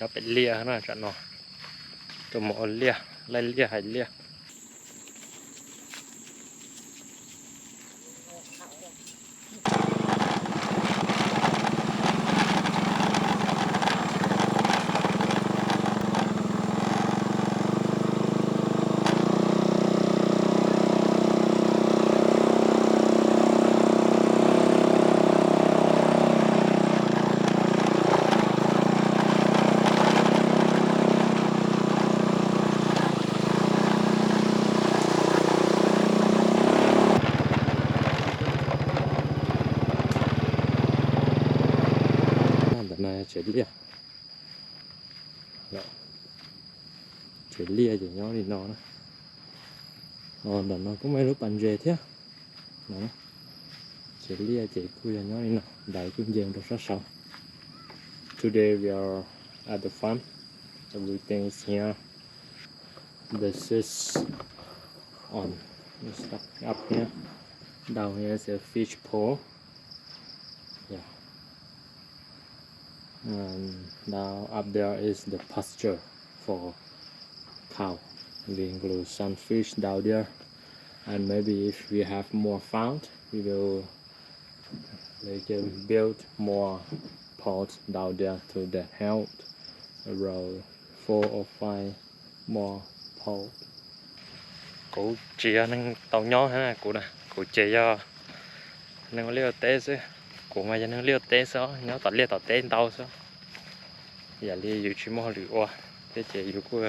Nyob pem liaj na, tam no tuaj mus ua liaj, laij liaj hais liaj. Ntawm no tsev liaj, tsev liaj ces nyob li no na. Ntawm no kuj muaj ib lub pas ntses thiab. Tsev liaj ces kuj yog nyob li no, dais kuj nce rau sab saud. Today we are at the farm. Everything is here. This is on up here. Down here is a fish pond. Yeah. And now up there is the pasture for cow. We include some fish down there. And maybe if we have more found, we will, we can build more pond down there to the help around four or five more pond. Kuv tsis yog neeg tau nyob, kuv, kuv ces yog neeg ua liaj ua teb xwb. Kuv mas yog neeg liaj ua teb xwb, nyob tom liaj tom teb ntau xwb. Yam li yus tsis muaj hauj lwm ua thiab ces yus kuj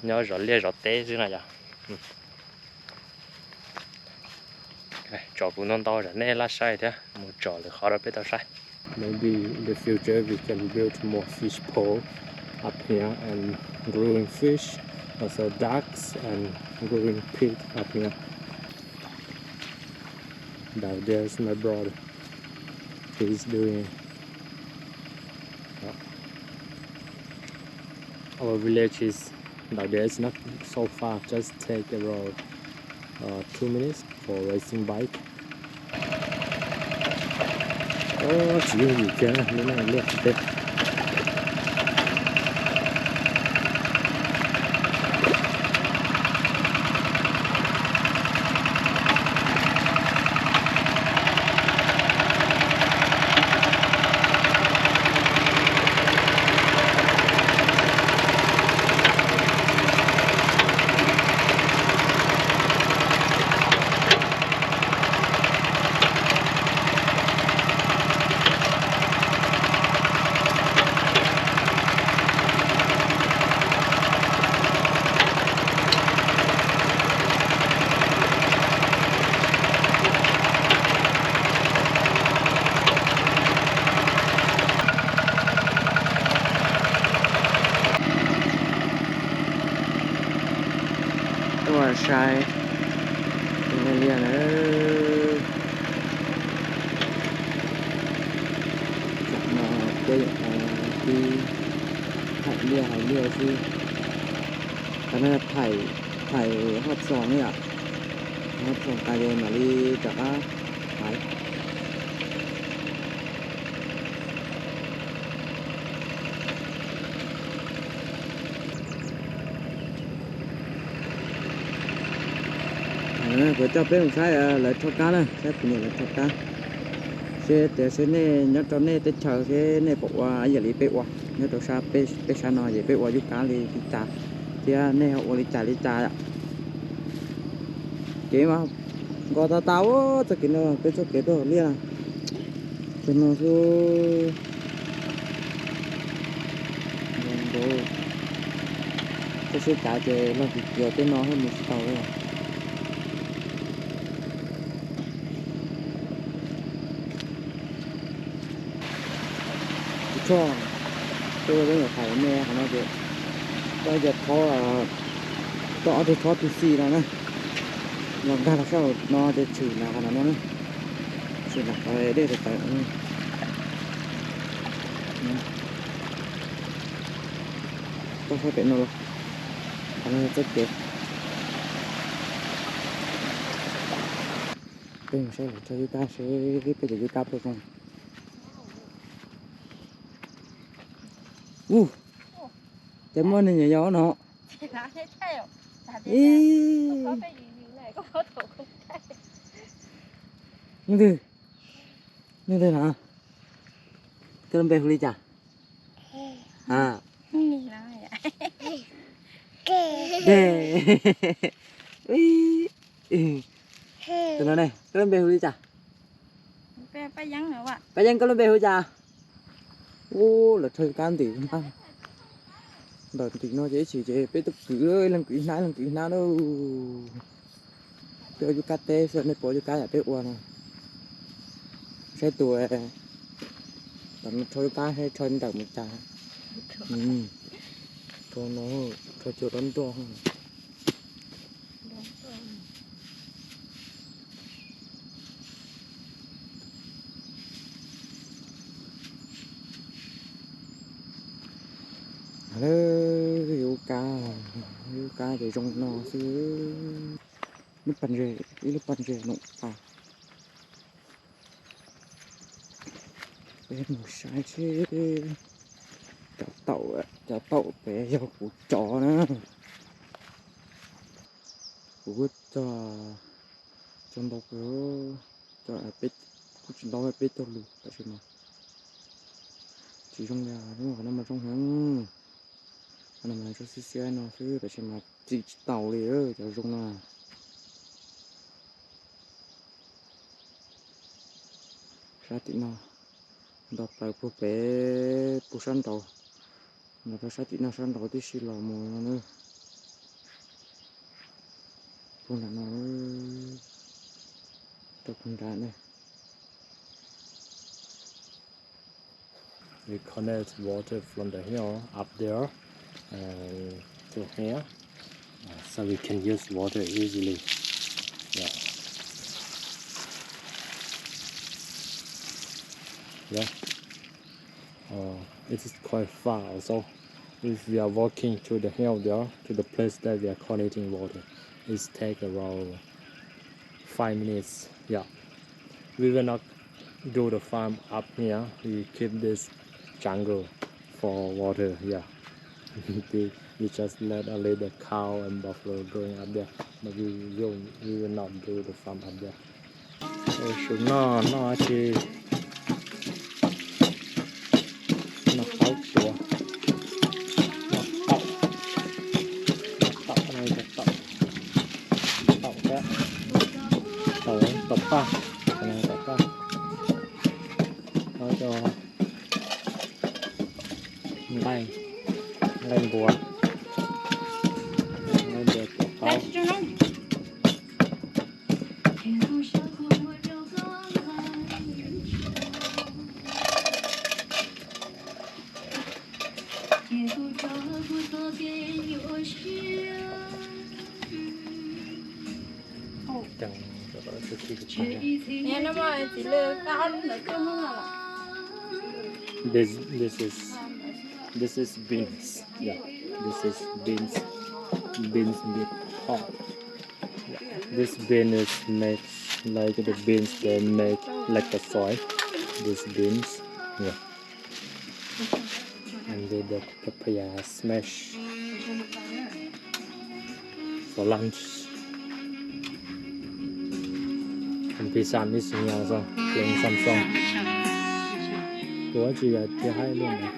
nyob zov liaj zov teb xwb na yom. Tsom kuv ntau ntau zam nej laj saib thiab mus tsom lwm qhov rau peb tau saib. Maybe in the future we can build more fish pond up here and growing fish, also ducks and growing pig up here. Down there's my brother. He's doing, uh, our village is, down there is not so far, just take around, uh, two minutes for racing bike. Tsis yooj yim kiag na, lub neej liaj teb. Tuaj saib liaj na. Tam no peb yuav tib thaij liaj hais liaj xwb. Qhov no thaij, thaij hot xoos na yom. Hot xoos tas ces mam li rov qab hais. Kuv coj peb mus saib lawv rho kab na, saib kuv niam lawv rho kab. Seb tias seb nej nyob rau nej teb chaws seb nej puas ua ib yam li peb ua nyob rau sab peb sab no ces peb ua yub kab li li cas thiab nej ho ua li cas li cas. Kev mas nkos tas tas txoj kev no, peb txoj kev tuaj hauv liaj na. Txog no xwb. Nkaus, koj siab cav ces log kiag kiag tej no hauj mus tsis tau li. Tsis tshua, peb nyuam qhuav me qhov no ces, koj yog thob, koj ob tug thob tug xi no na, los nkag los sab hauv no ces tshwm nram qhov no na, tshwm nram qhov dej tawv tawv. Koj saib pem no los, qhov no yog txoj kev. Peb mus saib lawv rho yub kab seb peb cov yub kab puas zoo. Ub, Ces muaj neeg nyob no. Ib, leej twg, leej twg no? Koj lub npe hu li cas? Dej. Tus no ne, koj lub npe hu li cas? Paj Yeeb, koj lub npe hu li cas? Ub, lawv rho kab ntim hnab. Ntawm ntim no ces ib chim ces peb tuaj kwv, ib leeg kwv ib hnab, ib leeg kwv ib hnab na. Peb ua yub kab teb xwb, nej puas ua yub kab yam peb ua no? Saib tus, ntawm no rho yub kab, saib rho ntawm mus cas. Rho no, rho cua rau nruaj. Lub kab, lub kab ces zoo no xwb. Lub pas ntses, ib lub pas ntses no pas. Peb mus saib seb cov taum, cov taum pem yog kuv cov na. Kuv kuj cog, cog ntau kawg, cog peb, kuj tsis ntau, peb caug lus tab sis mas tsis zoo li qhov no mas zoo heev. Qhov no mas zoo xiab xiab no xwb tab sis mas tsis, tsis taus li cov zoo no. Sab tim no, nto plaws puag pem puag sab nraud, nto rau sab tim no sab nraud tib si los mus no na. Puag nram no, rau puag nrad na. We connect water from the hill up there and to here, uh, so we can use water easily. Yeah. Yeah. Uh, it is quite far also. If we are walking to the hill there, to the place that we are collecting water, it take around five minutes. Yeah. We will not do the farm up here. We keep this jungle for water. Yeah. They, we just let a little cow and buffalo going up there, but we will, we will not do the farm up there. Ua su noj, noj tsi? Noj qaub tuav, noj taum, noj taum, noj taum, taum thiab, taum, taum paj, taum paj, noj cov nqaij, nqaij npua, nqaij npua tuav qaub. This, this is, this is beans. Yeah, this is beans. Beans with pork. Yeah. This bean is made like the beans they make like the soy. These beans, yeah. And then the papaya smash for lunch. Pisa ib sim nyuas xwb, plis xam xoo. Kuv tsis yog tias haib luaj na.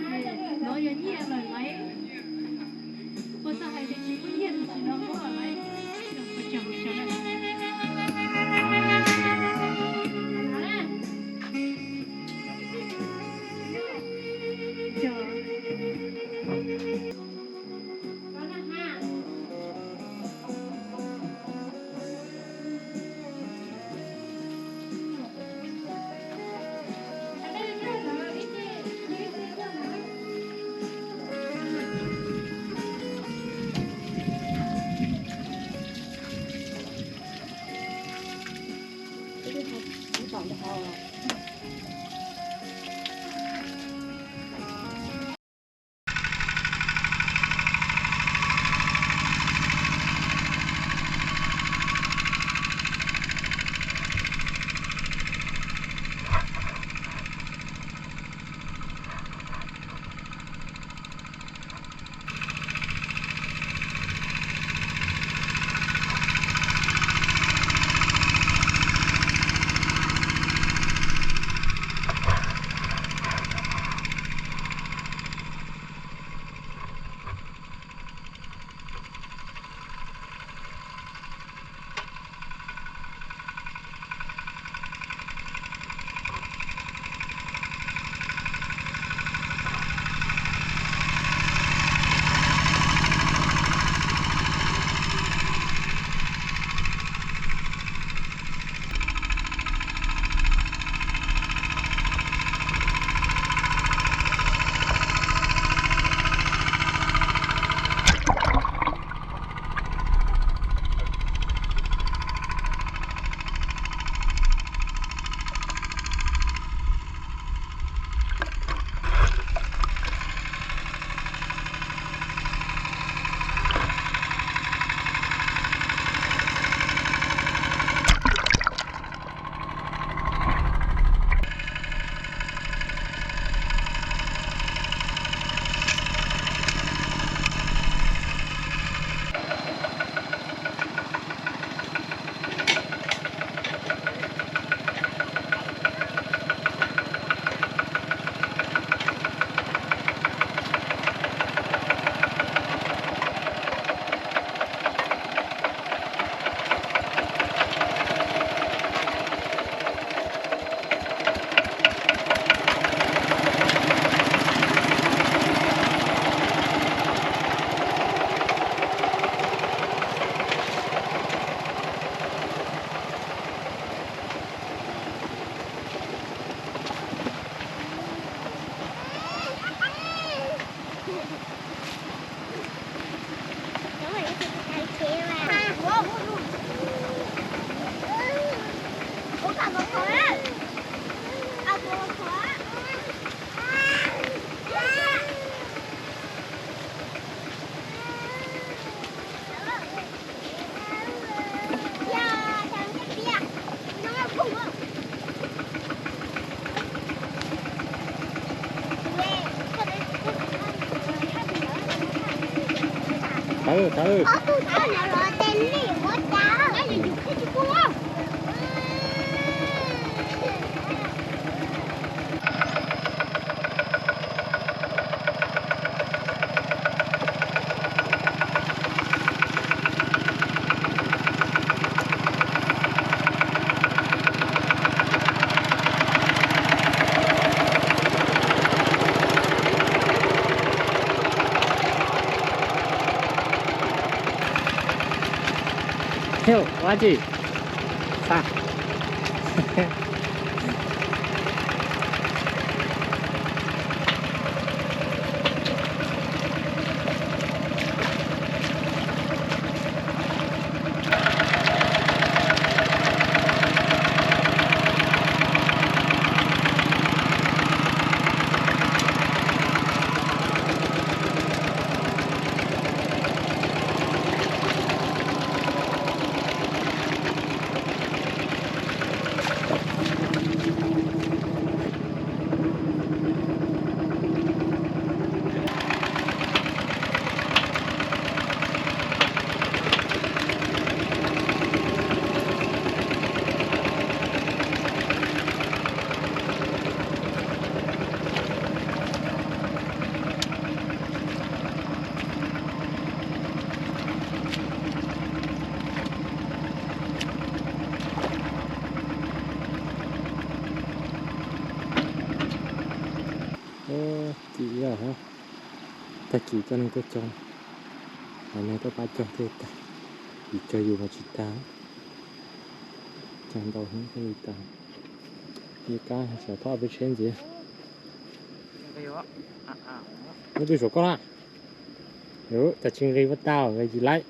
Thawb, thawb. Thiab ua dab tsi? Xa. Tsis yog, tag kis coj neeg tuaj cog, los neb tuaj pab cog thiaj tag, vim cog yus mas tsis tag, cog ntau heev thiaj li tag. Yeej kab xyov thauj peb tsheb ntxiv. Muab twb suav koj na. Cas tsis nqis puas tau, nqis tsis laib.